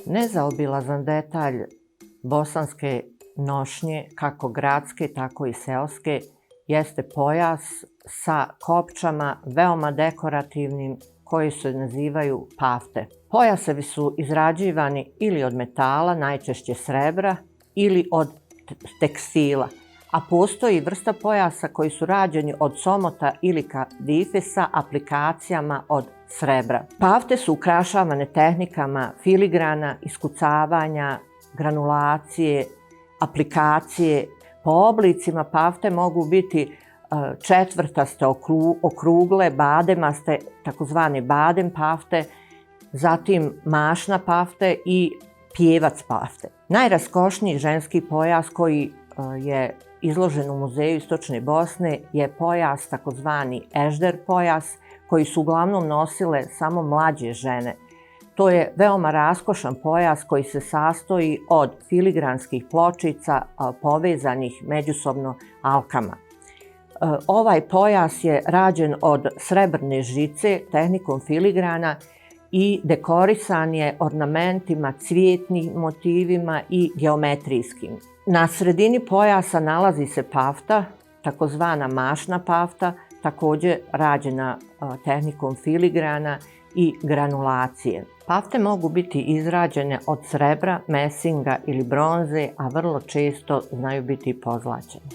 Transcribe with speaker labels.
Speaker 1: Nezaobilazan detalj bosanske nošnje, kako gradske, tako i seoske, jeste pojas sa kopčama, veoma dekorativnim, koji se nazivaju pafte. Pojasevi su izrađivani ili od metala, najčešće srebra, ili od tekstila, a postoji vrsta pojasa koji su rađeni od somota ili kadife sa aplikacijama od srebra. Pafte su ukrašavane tehnikama filigrana, iskucavanja, granulacije, aplikacije. Po oblicima pafte mogu biti četvrtaste, okrugle, bademaste, takozvane badem pafte, zatim mašna pafte i pjevac pafte. Najraskošniji ženski pojas koji je izložen u Muzeju Istočne Bosne je pojas takozvani ežder pojas, koji su uglavnom nosile samo mlađe žene. To je veoma raskošan pojas koji se sastoji od filigranskih pločica povezanih međusobno alkama. Ovaj pojas je rađen od srebrne žice tehnikom filigrana i dekorisan je ornamentima, cvijetnim motivima i geometrijskim. Na sredini pojasa nalazi se pafta, takozvana mašna pafta, također rađena tehnikom filigrana i granulacije. Pafte mogu biti izrađene od srebra, mesinga ili bronze, a vrlo često znaju biti pozlaćene.